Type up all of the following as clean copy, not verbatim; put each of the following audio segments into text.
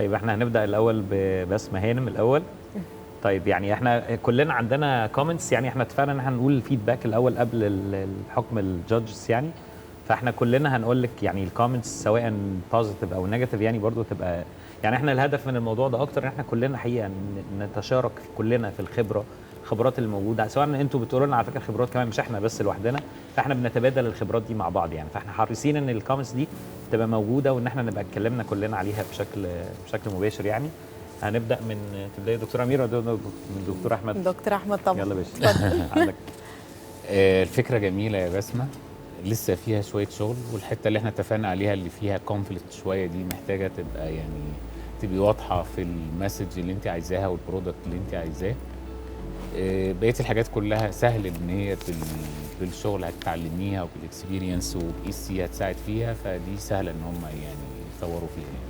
طيب احنا هنبدا الاول ببسمه هانم الاول. طيب يعني احنا كلنا عندنا comments، يعني احنا اتفقنا ان احنا هنقول ال feedback الاول قبل الحكم ال judges يعني، فاحنا كلنا هنقول لك يعني ال comments سواء positive او negative، يعني برضو تبقى يعني احنا الهدف من الموضوع ده اكتر ان احنا كلنا حقيقة نتشارك كلنا في الخبرات اللي موجوده، سواء انتوا بتقولوا لنا على فكرة خبرات كمان مش احنا بس لوحدنا، فاحنا بنتبادل الخبرات دي مع بعض يعني، فاحنا حريصين ان ال comments دي تبقى موجودة وان احنا نبقى اتكلمنا كلنا عليها بشكل مباشر يعني. هنبدا من تبداي دكتور امير ولا من دكتور احمد؟ دكتور احمد طبعا. يلا باشا عندك. الفكرة جميلة يا بسمه، لسه فيها شوية شغل، والحتة اللي احنا اتفقنا عليها اللي فيها conflict شوية دي محتاجه تبقى يعني تبقي واضحة في ال message اللي انت عايزاها وال product اللي انت عايزاه. بقية الحاجات كلها سهل ان هي بالشغل هتتعلميها وبال experience وب EC هتساعد فيها، فدي سهلة ان هم يعني يطوروا فيها يعني.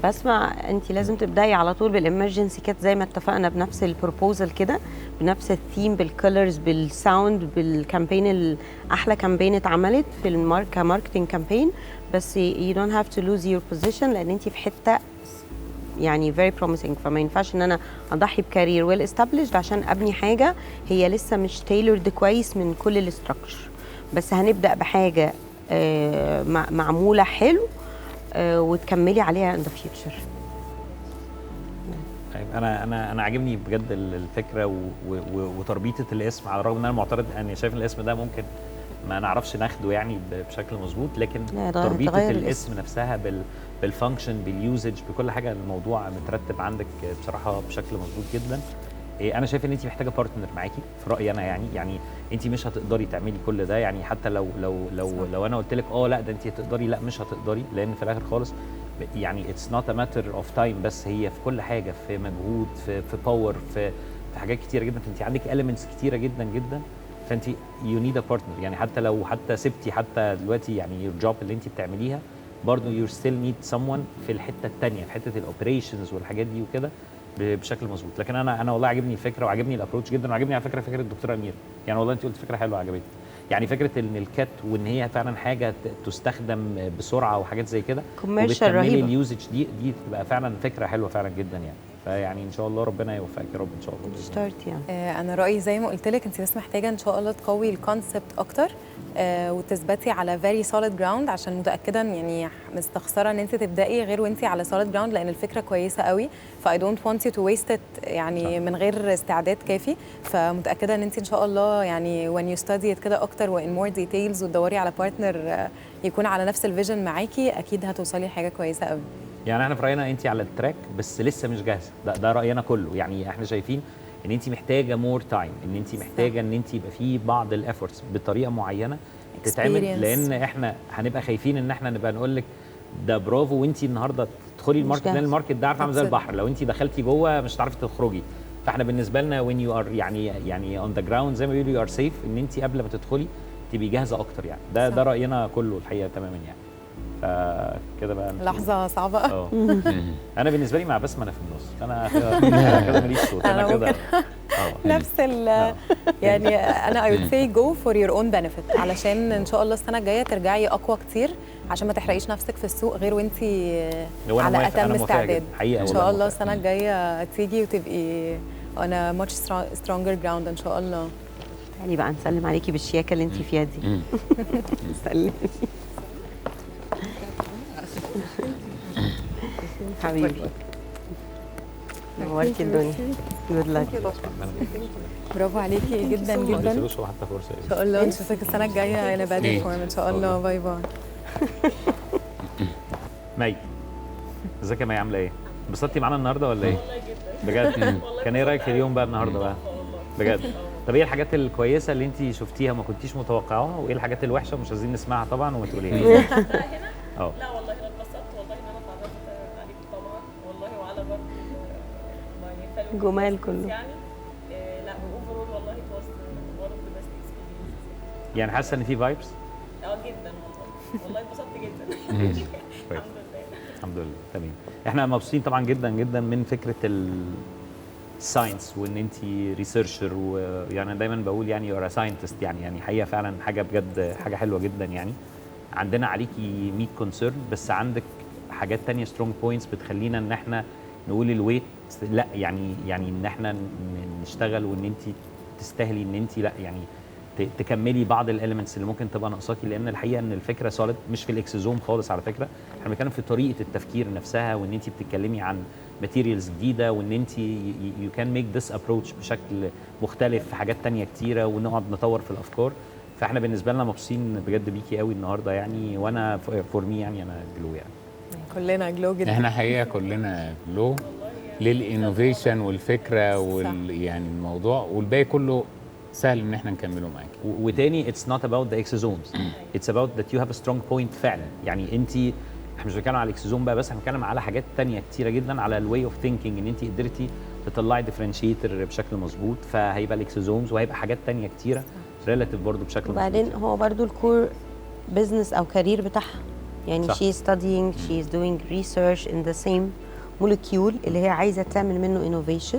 بسمة انت لازم تبداي على طول بال emergency kit زي ما اتفقنا، بنفس ال proposal كده، بنفس ال theme، بال colors، بال sound، بال campaign، الاحلى campaign اتعملت في الماركة marketing campaign. بس you don't have to lose your position لان انت في حتة يعني very promising، فما ينفعش ان انا اضحي ب career well established عشان ابني حاجة هي لسه مش tailored كويس من كل ال structure. بس هنبدا بحاجة معمولة حلو وتكملي عليها in the future. طيب انا عاجبني بجد الفكرة وتربيطه الاسم، على الرغم ان انا معترض، انا شايف ان الاسم ده ممكن ما نعرفش ناخده يعني بشكل مظبوط، لكن تربيطه الاسم نفسها بال function بال usage بكل حاجة، الموضوع مترتب عندك بصراحة بشكل مظبوط جدا. انا شايف ان انت محتاجه partner معاكي في رايي انا يعني انت مش هتقدري تعملي كل ده يعني، حتى لو لو لو لو انا قلت لك لا ده انت هتقدري، لا مش هتقدري، لان في الاخر خالص يعني it's not a matter of time، بس هي في كل حاجة، في مجهود، في power، في حاجات كتيرة جدا، فانت عندك elements كتيرة جدا جدا، فانت you need a partner يعني. حتى لو حتى سبتي حتى دلوقتي يعني your job اللي انت بتعمليها برضه you still need someone في الحتة الثانية، في حتة ال operations والحاجات دي وكده بشكل مظبوط. لكن انا والله عاجبني الفكرة وعاجبني ال approach جدا، وعاجبني على فكرة فكرة الدكتورة امير يعني، والله انت قلت فكرة حلوة عجبتني يعني، فكرة ان ال kit وان هي فعلا حاجة تستخدم بسرعة وحاجات زي كده commercial رهيبة، ال usage دي تبقى فعلا فكرة حلوة فعلا جدا يعني. فيعني ان شاء الله ربنا يوفقك يا رب ان شاء الله. start يعني. انا رايي زي ما قلت لك، انت بس محتاجه ان شاء الله تقوي ال concept اكتر وتثبتي على very solid ground، عشان متاكدة يعني مستخسره ان انت تبداي غير وانت على solid ground، لان الفكرة كويسة قوي، ف I don't want you to waste it يعني صح. من غير استعداد كافي. فمتاكده ان انت ان شاء الله يعني when you study it كده اكتر و in more details وتدوري على partner يكون على نفس ال vision معاكي، اكيد هتوصلي لحاجة كويسة قوي. يعني احنا في راينا انت على ال track بس لسه مش جاهزة، ده راينا كله يعني. احنا شايفين ان انت محتاجه more time، ان انت محتاجه ان انت يبقى في بعض ال efforts بطريقة معينة تتعمل، لان احنا هنبقى خايفين ان احنا نبقى نقول لك ده برافو وانت النهارده تدخلي ال market، لان ال market ده عارفه عامل زي البحر، لو انت دخلتي جوه مش هتعرفي تخرجي. فاحنا بالنسبة لنا when you are يعني on the ground زي ما بيقولوا you are safe، ان انت قبل ما تدخلي تبقي جاهزة اكتر يعني. ده راينا كله الحقيقة تماما يعني. فكده بقى لحظة صعبة. انا بالنسبة لي مع بسمه انا في النص، انا كده ماليش صوت، انا كده نفس ال يعني انا I would say go for your own benefit، علشان ان شاء الله السنة الجاية ترجعي اقوى كتير، عشان ما تحرقيش نفسك في السوق غير وانت على اتم استعداد. ان شاء الله السنة الجاية تيجي وتبقي on a much stronger ground ان شاء الله. تعالي بقى نسلم عليكي بالشياكه اللي انت فيها دي. سلمي حبيبي، نورتي الدنيا. good luck. برافو عليكي جدا جدا. ان شاء الله نشوفك السنة الجاية in a better form ان شاء الله. bye bye. مي، ازيك يا مي، عامله ايه؟ انبسطتي معانا النهارده ولا ايه؟ والله جدا بجد. كان ايه رايك في اليوم بقى النهارده بقى؟ بجد. طب ايه الحاجات الكويسة اللي انت شفتيها ما كنتيش متوقعاها، وايه الحاجات الوحشة مش عايزين نسمعها طبعا وما تقوليهاش؟ هنا لا والله انا اتبسطت والله ان انا اتعرفت عليكم طبعا والله، وعلى برضه جمال كله يعني. لا overall والله it was one of the best experiences. يعني حاسه ان في vibes؟ جدا والله، والله اتبسطت جدا. الحمد لله الحمد لله تمام. احنا مبسوطين طبعا جدا جدا من فكرة ال science وان انت researcher، ويعني دايما بقول يعني you're scientist يعني حقيقة فعلا حاجة بجد حاجة حلوة جدا يعني. عندنا عليكي 100 concern، بس عندك حاجات تانية strong points بتخلينا ان احنا نقول ال wait، لا يعني ان احنا نشتغل وان انت تستاهلي ان انت لا يعني تكملي بعض ال elements اللي ممكن تبقى ناقصاكي، لان الحقيقة ان الفكرة solid، مش في ال exosome خالص على فكرة، احنا بنتكلم في طريقه التفكير نفسها، وان انت بتتكلمي عن materials جديدة، وان انت you can make this approach بشكل مختلف في حاجات تانية كتيرة، ونقعد نطور في الافكار. فاحنا بالنسبة لنا مبسوطين بجد بيكي قوي النهارده يعني، وانا for me يعني انا glow يعني كلنا glow جدا. احنا حقيقة كلنا glow لل innovation والفكرة وال يعني الموضوع، والباقي كله سهل ان احنا نكمله معاكي. وتاني it's not about the exosomes، it's about that you have a strong point فعلا. يعني انت احنا مش بنتكلم على ال exosome بقى بس، احنا بنتكلم على حاجات تانية كتيرة جدا، على ال way of thinking ان انت قدرتي تطلعي differentiator بشكل مظبوط، فهيبقى ال exosomes وهيبقى حاجات تانية كتيرة relative برضو بشكل مظبوط. وبعدين هو برضو ال core business او career بتاعها يعني she studying، she is doing research in the same molecule اللي هي عايزه تعمل منه innovation،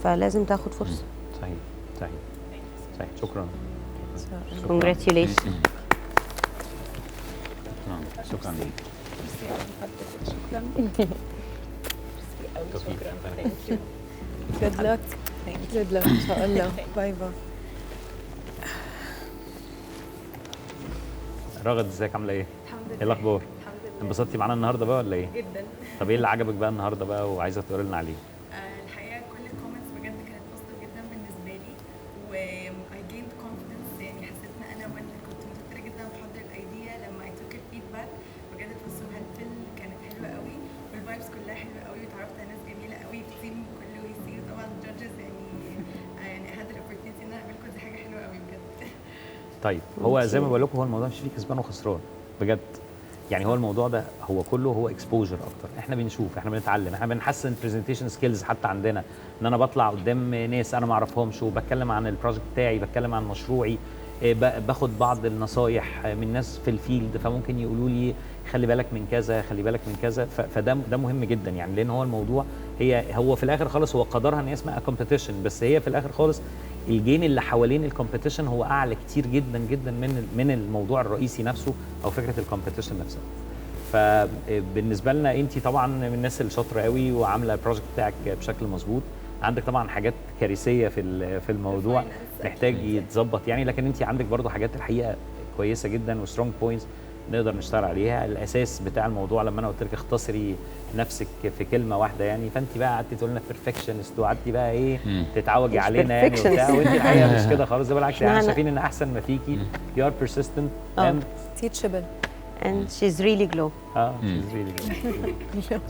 فلازم تاخد فرصة. صحيح صحيح صحيح. شكرا. congratulations. شكرا ليك. شكرا. شكرا. Good luck. Good luck ان شاء الله. bye bye. رغد ازيك، عامله ايه؟ الحمد لله. ايه الاخبار؟ الحمد لله. انبسطتي معانا النهارده بقى ولا ايه؟ جدا. طب ايه اللي عجبك بقى النهارده بقى وعايزه تقولي لنا عليه؟ الحقيقة كل ال comments بجد كانت positive جدا بالنسبة لي، و I gained confidence. يعني حسيت ان انا وان كنت متوترة جدا بحضر ال idea، لما I took ال feedback بجد it was so helpful، كانت حلوة قوي، وال vibes كلها حلوة قوي، واتعرفت على ناس جميلة قوي في team كله يسي، وطبعا ال judges يعني had the opportunity ان انا اقابلكم، دي حاجة حلوة قوي بجد. طيب هو زي ما بقول لكم، هو الموضوع مش فيه كسبان وخسران بجد يعني، هو الموضوع ده هو كله هو exposure اكتر، احنا بنشوف، احنا بنتعلم، احنا بنحسن presentation skills حتى عندنا، ان انا بطلع قدام ناس انا ما اعرفهمش وبتكلم عن ال project بتاعي، بتكلم عن مشروعي، باخد بعض النصايح من ناس في ال field، فممكن يقولوا لي خلي بالك من كذا، خلي بالك من كذا، فده ده مهم جدا يعني، لان هو الموضوع هو في الاخر خالص هو قدرها ان هي اسمها competition، بس هي في الاخر خالص ال gain اللي حوالين ال competition هو اعلى كتير جدا جدا من الموضوع الرئيسي نفسه او فكرة ال competition نفسها. فبالنسبه لنا انت طبعا من الناس اللي شاطرة قوي وعامله ال project بتاعك بشكل مظبوط، عندك طبعا حاجات كارثية في الموضوع محتاج يتظبط يعني، لكن انت عندك برضو حاجات الحقيقة كويسة جدا و strong points نقدر نشتغل عليها. الاساس بتاع الموضوع لما انا قلت لك اختصري نفسك في كلمة واحدة يعني، فانت بقى قعدتي تقول لنا perfectionist، وقعدتي بقى ايه تتعوجي علينا يعني وبتاع، وانت الحقيقة مش كده خالص، ده بالعكس يعني شايفين ان احسن ما فيكي you are persistent and teachable and she's really glow. She's really glow.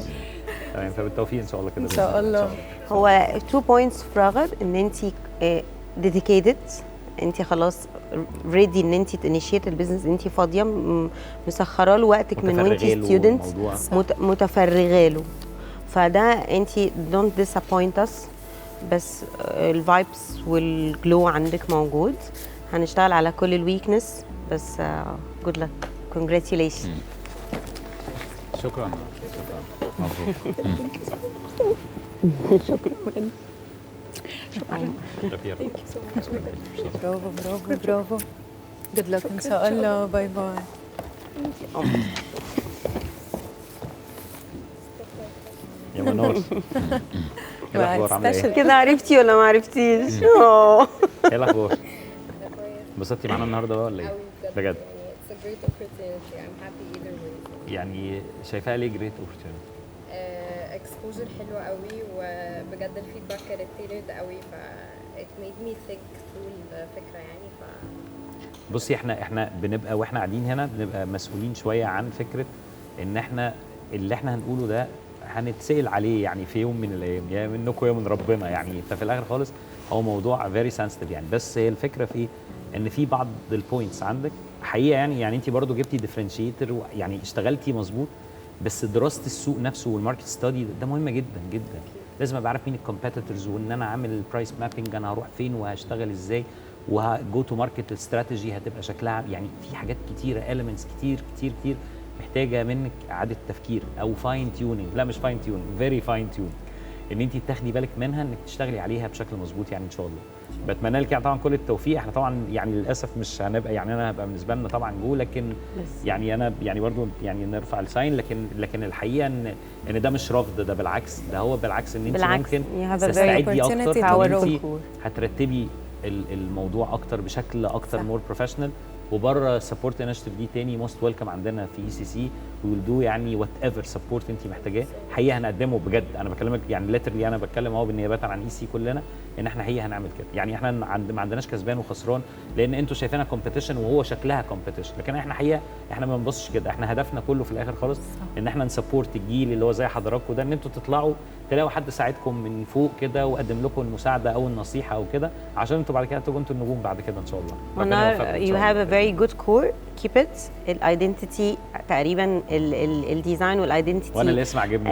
تمام، فبالتوفيق ان شاء الله كده ان شاء الله. هو 2 points في رغد، ان انت dedicated، انت خلاص ready ان انت ت initiate ال business، انت فاضية مسخرة له وقتك من وانت student، متفرغه له، فده انت don't disappoint us، بس ال vibes وال glow عندك موجود. هنشتغل على كل ال weakness، بس good luck، congratulations. شكرا. مبروك. شكرا. شكرا. برافو برافو برافو. Good luck ان شاء الله. Bye bye. يا منور، ايه الاخبار؟ عامله ايه؟ كده عرفتي ولا ما عرفتيش؟ ايه الاخبار؟ انبسطتي معانا النهارده بقى ولا ايه؟ بجد It's a great opportunity. I'm happy either way. يعني شايفاها ليه great opportunity؟ Exposure حلوة قوي، وبجد ال feedback كانت tailored قوي، ف it made me think through الفكرة يعني. بصي احنا بنبقى واحنا قاعدين هنا بنبقى مسؤولين شوية عن فكرة ان احنا اللي احنا هنقوله ده هنتسأل عليه يعني في يوم من الايام، يا منكم يا من ربنا يعني. ففي الاخر خالص هو موضوع very sensitive يعني، بس هي الفكرة في ايه؟ ان في بعض ال points عندك حقيقة يعني انت برضو جبتي differentiator يعني اشتغلتي مظبوط، بس دراسة السوق نفسه وال market study ده مهمة جدا جدا. لازم ابقى عارف مين ال competitors، وان انا عامل price mapping، انا هروح فين وهشتغل ازاي، وه go to market strategy هتبقى شكلها يعني. في حاجات كتيرة، elements كتير كتير كتير محتاجه منك اعاده تفكير او fine tuning، لا مش fine tuning، very fine tuning، ان انت تاخدي بالك منها، انك تشتغلي عليها بشكل مظبوط يعني ان شاء الله. بتمنى لك يعني طبعا كل التوفيق. احنا طبعا يعني للاسف مش هنبقى يعني انا هبقى بالنسبة لنا طبعا جو، لكن يعني انا يعني برضو يعني نرفع ال sign، لكن الحقيقة ان ده مش رفض، ده بالعكس، ده هو بالعكس ان انت ممكن تستعدي اكتر، وان انت هترتبي الموضوع اكتر بشكل اكتر more professional. وبره support initiative دي تاني most welcome عندنا في ECC، we'll do يعني whatever support انت محتاجاه حقيقة هنقدمه بجد. انا بكلمك يعني literally انا بتكلم اهو بالنيابة عن EC كلنا، ان احنا حقيقة هنعمل كده. يعني احنا ما عندناش كسبان وخسران، لان انتوا شايفينها competition وهو شكلها competition، لكن احنا حقيقة احنا ما بنبصش كده. احنا هدفنا كله في الاخر خالص ان احنا ن support الجيل اللي هو زي حضراتكم ده، ان انتوا تطلعوا تلاقوا حد ساعدكم من فوق كده وقدم لكم المساعدة او النصيحة او كده، عشان انتوا بعد كده تبقوا انتوا النجوم بعد كده ان شاء الله. ربنا يوفقكم. You have a very good core, keep it. ال identity تقريبا ال design وال identity، وانا الاسم عجبني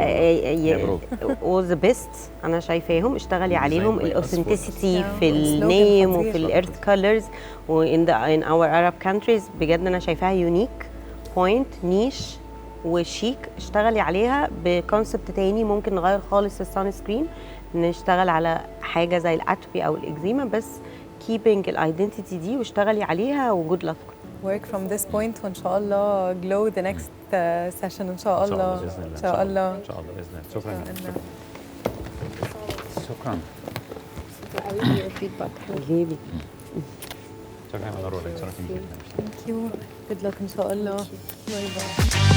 all the best، انا شايفاهم اشتغلي عليهم. ال authenticity في ال name وفي ال earth colors و in in our Arab countries بجد انا شايفاها unique point، niche وشيك. اشتغلي عليها ب concept تاني، ممكن نغير خالص ال sunscreen، نشتغل على حاجة زي ال atopy او الاكزيما، بس keeping ال identity دي واشتغلي عليها، و good luck. work from this point وان شاء الله glow the next session ان شاء الله. ان شاء الله ان شاء الله باذن الله. شكرا شكرا حبيبي. شكرا يا منور، Thank you. Good luck ان شاء الله. bye bye.